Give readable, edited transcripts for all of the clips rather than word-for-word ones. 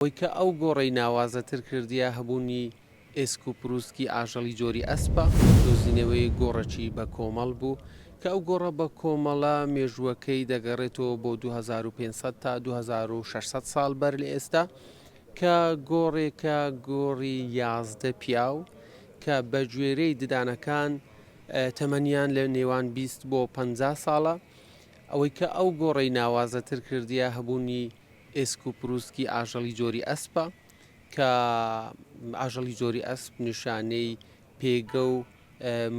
ئەوەی کە ئەو گۆڕەی ناوازەتر کردیە هەبوونی ئێسک و پروسکی ئاژەڵی جۆری ئەسپە، دۆزینەوەی گۆڕەکی بە کۆمەڵ بوو، کە ئەو گۆڕە بە کۆمەڵە مێژووەکەی دەگەڕێتەوە بۆ 2500 تا 2600 ساڵ بەر لە ئێستا، کە گۆڕێکە گۆڕی 11 پیاو کە بە گوێرەی ددانەکان تەمەنیان لە نێوان 20 بۆ 50 ساڵە. ئەوەی کە ئەو گۆڕەی ناوازەتر کردیە هەبوونی ئێسک و پروسکی ئاژەڵی جۆری ئەسپە کە ئاژەڵی جۆری ئەسپ نیشانەی پێگە و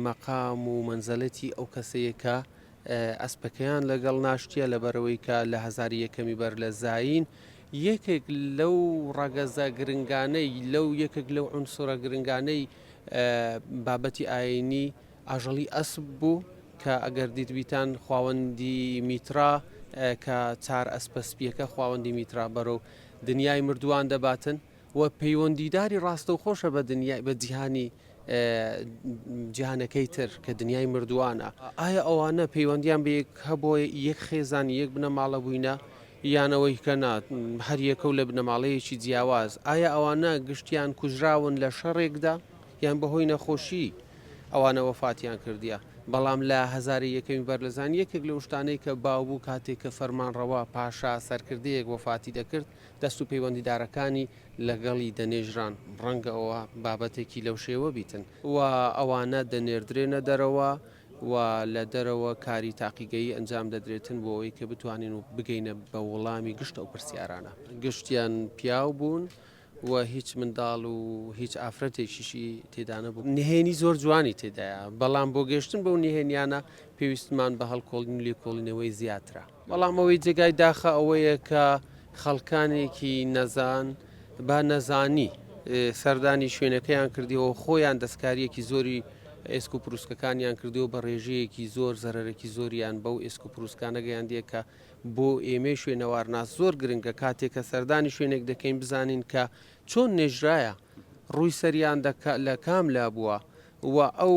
مەقام و مەنزەلەتی ئەو کەسەیە کە ئەسپەکەیان لەگەڵ ناشتیە لەبەرەوەی کە لە هەزاری یەکەمی بەر لە زایین یەکێک لەو ڕەگەزە گرنگانەی لەو یەکێک لەو عنسرە گرنگانەی بابەتی ئاینی ئاژەڵی ئەسپ بوو کە ئەگەر دیتبیتان خواوەندی میترا کە چار ئەسپە سپیەکە خواوەندی میترا بەرەو دنیای مردووان دەباتن و پەیوەندیداری ڕاستەوخۆشە بە دنیای بە جیهانی جیهانەکەی تر کە دنیای مردووانە. ئایا ئەوانە پەیوەندیان بە یەک هەبووە یەک خێزان یەک بنەماڵە بووینە یان ئەوەی کە نا هەر یەکە و لە بنەماڵەیەکی جیاواز ئایا ئەوانە گشتیان کوژراون لە شەڕێکدا یان بەهۆی نەخۆشی ئەوانە وەفاتیان کردیە بەڵام لە هەزارەی یەکەمی بەرلەزان یەکێک لەو شتانەی کە باو بوو کاتێک کە فەرمانڕەوا، پاشا، سەرکردەیەک وەفاتی دەکرد دەست و پەیوەندیدارەکانی لەگەڵی دەنێژران ڕەنگە ئەوە بابەتێکی لەو شێوە بیتن و ئەوانە دەنێردرێنە دەرەوە و لە دەرەوە کاری تاقیگەیی ئەنجام دەدرێتن بۆ ئەوەی کە بتوانین و بگەینە بە وڵامی گشت ئەو پرسیارانە. گشتیان پیاو بوون و هیچ منداڵ و هیچ ئافرەتێکیشی تێدا نەبوو. نهێنی زۆر جوانی تێدایە، بەڵام بۆ گەیشتن بەو نهێنیانە پێویستمان بە هەڵکۆڵین و لێکۆڵینەوەی زیاترە. بەڵام ئەوەی جێگای داخە ئەوەیە کە خەڵکانێکی نەزان بە نەزانی سەردانی شوێنەکەیان کردیەوە خۆیان دەستکاریەکی زۆری ئێسک و پروسکەکانیان کردووە بە ڕێژەیەکی زۆر زەرەرێکی زۆریان بەو ئێسک و پروسکانە گەیاندیە کە بۆ ئێمەی شوێنەوارناس زۆر گرنگە کاتێک کە سەردانی شوێنێک دەکەین بزانین کە چۆن نێژرایە، ڕووی سەریان لە کام لا بووە و ئەو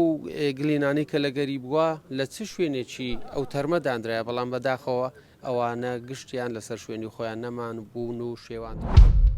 گلینانەی کە لەگەری بووە لە چ شوێنێکی ئەو تەرمە دانرایە، بەڵام بەداخەوە ئەوانە گشتیان لەسەر شوێنی خۆیان نەمان بوون و شێواندران.